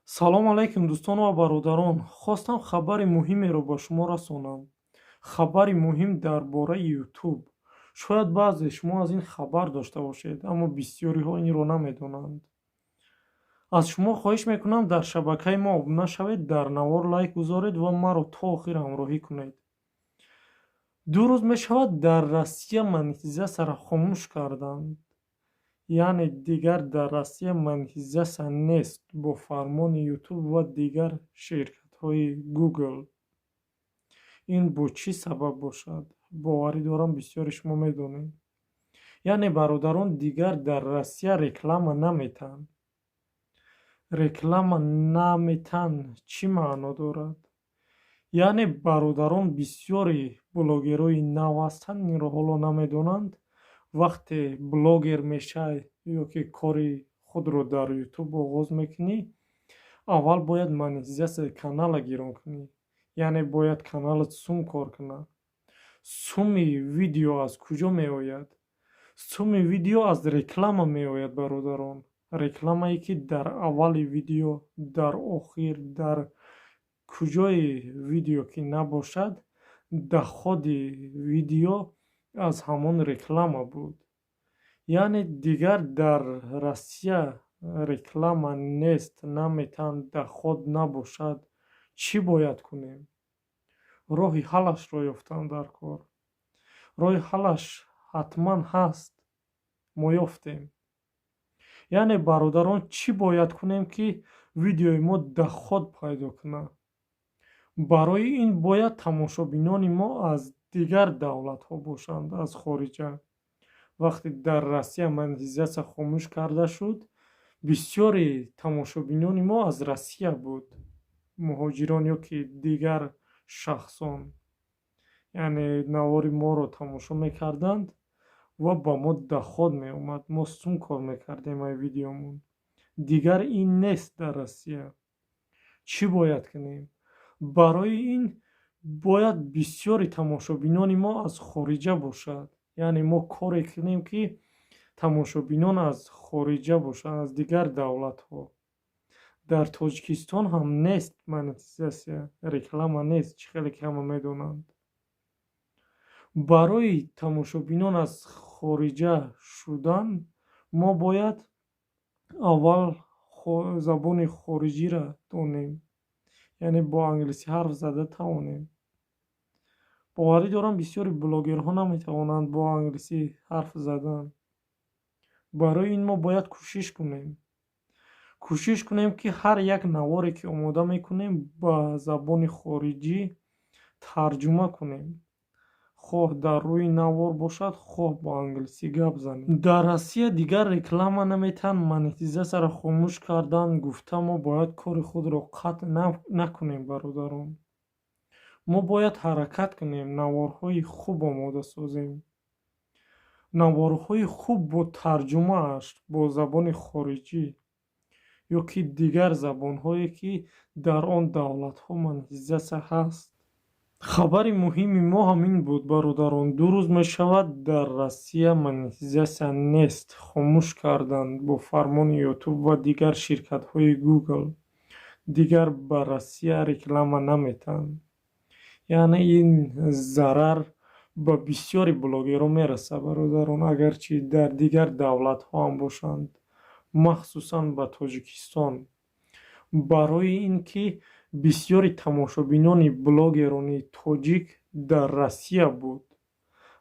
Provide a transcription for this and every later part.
Салом алайкум, дӯстон ва бародарон! Хостам хабари муҳимеро ба шумо расонам. Хабари муҳим дар бораи Ютуб. Шояд баъзе шумо аз ин хабар дошта бошед, аммо бисёриҳо инро намедонанд. Аз шумо хоҳиш мекунам, дар шабакаи мо обуна шавед, дар навор лайк гузоред ва маро то охир ҳамроҳӣ кунед. 2 рӯз мешавад, дар Россия монетизатсияро хомӯш карданд, яъне дигар дар Россия монетизатсия нест бо фармони Ютуб ва дигар ширкатҳои Гугл. Ин бо чӣ сабаб бошад? Боварӣ дорам, бисёри шумо медонед. Яъне, бародарон, дигар дар Россия реклама наметаҳанд. Реклама наметаҳанд чӣ маъно дорад? Яъне, бародарон, бисёри блогерҳои нав ҳастанд, инро ҳоло намедонанд. Вақте блогер мешавӣ ё ки кори худро дар Ютуб оғоз мекунӣ, аввал бояд монетизатсияи канала гирон кунӣ, яъне бояд каналат сум кор кунад. Суми видео аз куҷо меояд? Суми видео аз реклама меояд, бародарон. Рекламае, ки дар аввали видео, дар охир, дар куҷои видео ки набошад, доходи видео аз ҳамон реклама буд. Яъне дигар дар Россия реклама нест, наметаҳанд, доход набошад, чӣ бояд кунем? Роҳи ҳаллашро ёфтан дар кор. Роҳи ҳаллаш ҳатман ҳаст, мо ёфтем. Яъне, бародарон, чӣ бояд кунем, ки видеои мо доход пайдо кунад? Барои ин бояд тамошобинони мо аз дигар давлатҳо бошанд, аз хориҷа. Вақте дар Россия монетизатсия хомӯш карда шуд, бисёри тамошобинони мо аз Россия буд, муҳоҷирон ё ки дигар шахсон, яъне навори моро тамошо мекарданд ва ба мо доход меомад, мо сум кор мекардем ай видеомон. Дигар ин нест дар Россия. Чӣ бояд кунем? Барои ин бояд бисёри тамошобинони мо аз хориҷа бошад, яъне мо коре кунем, ки тамошобинон аз хориҷа бошанд, аз дигар давлатҳо. Дар Тоҷикистон ҳам нест монетизатсия, реклама нест, чӣ хеле ки ҳама медонанд. Барои тамошобинон аз хориҷа шудан мо бояд аввал забони хориҷиро донем, яъне бо англисӣ ҳарф зада тавонем. Боварӣ дорам, бисёри блогерҳо наметавонанд бо англисӣ ҳарф задан. Барои ин мо бояд кӯшиш кунем, кӯшиш кунем, ки ҳар як наворе, ки омода мекунем, ба забони хориҷӣ тарҷума кунем, хоҳ дар рӯи навор бошад, хоҳ бо англисӣ гап занем. Дар Россия дигар реклама наметаҳанд, монетизатсияро хомӯш карданд гуфта, мо бояд кори худро қатъ накунем. Бародарон, мо бояд ҳаракат кунем, наворҳои хуб омода созем, наворҳои хуб бо тарҷумааш бо забони хориҷӣ ё ки дигар забонҳое, ки дар он давлатҳо монетизатсия ҳаст. Хабари муҳими мо ҳамин буд, бародарон. 2 рӯз мешавад, дар Россия монетизатсия нест, хомӯш карданд бо фармони Ютуб ва дигар ширкатҳои Гугл. Дигар ба Россия реклама наметаҳанд. Яъне ин зарар ба бисёри блогерҳо мерасад, бародарон, агарчи дар дигар давлатҳо ҳам бошанд, махсусан ба Тоҷикистон, барои ин ки бисёри тамошобинони блогерони тоҷик дар Россия буд,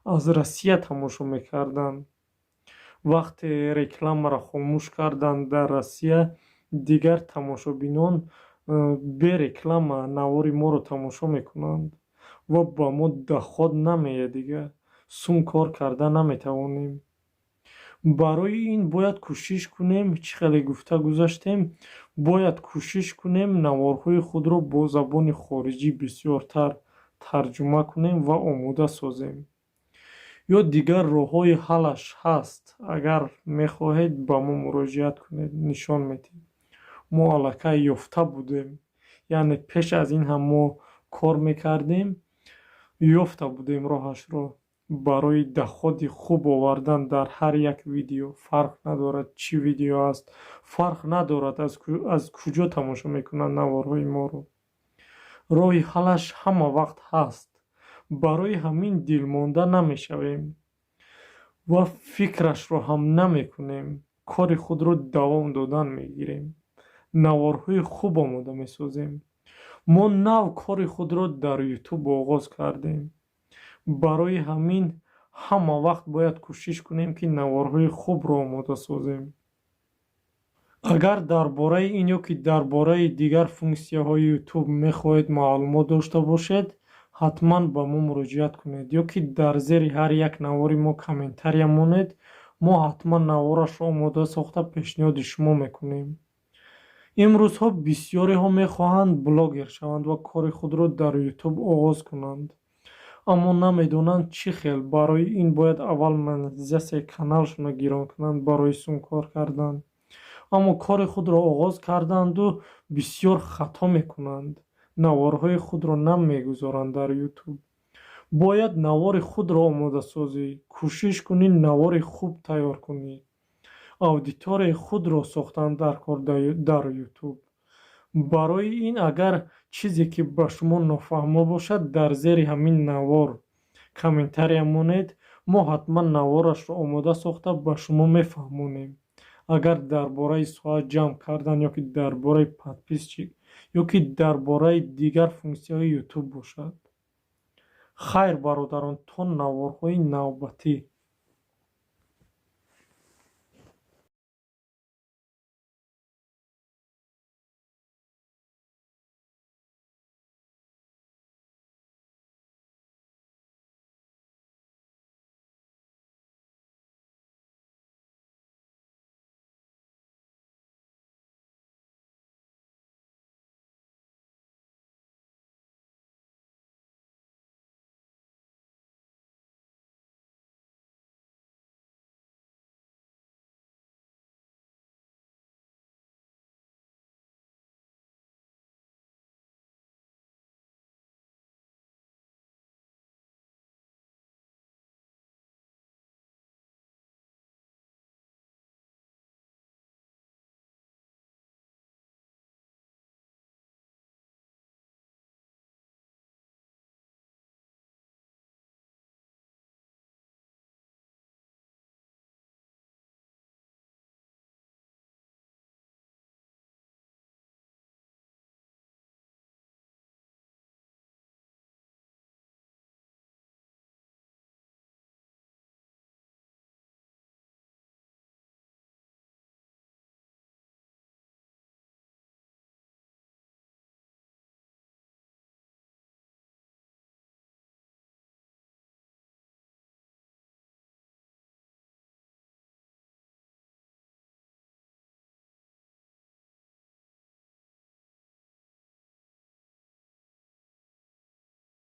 аз Россия тамошо мекарданд. Вақте рекламаро хомӯш карданд дар Россия, дигар тамошобинон бе реклама навори моро тамошо мекунанд ва ба мо доход намеяд, дигар сум кор карда наметавонем. Барои ин бояд кӯшиш кунем. Чӣ хеле гуфта гузаштем, бояд кӯшиш кунем, наворҳои худро бо забони хориҷӣ бисёртар тарҷума кунем ва омода созем. Ё дигар роҳҳои ҳаллаш ҳаст, агар мехоҳед, ба мо муроҷиат кунед, нишон медиҳем. Мо аллакай ёфта будем, яъне пеш аз ин ҳам мо кор мекардем, ёфта будем роҳашро. Барои доходи хуб овардан дар ҳар як видео, фарқ надорад, чӣ видео аст, фарқ надорад, аз куҷо тамошо мекунанд наворҳои моро. Роҳи ҳаллаш ҳама вақт ҳаст. Барои ҳамин дилмонда намешавем ва фикрашро ҳам намекунем. Кори худро давом додан мегирем, наворҳои хуб омода месозем. Мо нав кори худро дар Ютуб оғоз кардем. Барои ҳамин ҳама вақт бояд кӯшиш кунем, ки наворҳои хубро омода созем. Агар дар бораи ин ё ки дар бораи дигар функсияҳои Ютуб мехоҳед маълумот дошта бошед, ҳатман ба мо муроҷиат кунед ё ки дар зери ҳар як навори мо комментария монед. Мо ҳатман наворашро омода сохта, пешниҳоди шумо мекунем. Имрӯзҳо бисёриҳо мехоҳанд блогер шаванд ва кори худро дар Ютуб оғоз кунанд, аммо намедонанд, чӣ хел. Барои ин бояд аввал монетизатсияи каналшонро гирон кунанд барои сум кор кардан. Аммо кори худро оғоз карданду бисёр хато мекунанд, наворҳои худро намегузоранд дар Ютуб. Бояд навори худро омода созӣ, кӯшиш кунӣ, навори хуб тайёр кунӣ, аудиторияи худро сохтан дар кор дар Ютуб. Барои ин, агар чизе ки ба шумо нофаҳмо бошад, дар зери ҳамин навор комментария монед. Мо ҳатман наворашро омода сохта, ба шумо мефаҳмонем. Агар дар бораи соат ҷамъ кардан ё ки дар бораи подписчик, ё ки дар бораи дигар функсияҳои Ютуб бошад. Хайр, бародарон, то наворҳои навбатӣ.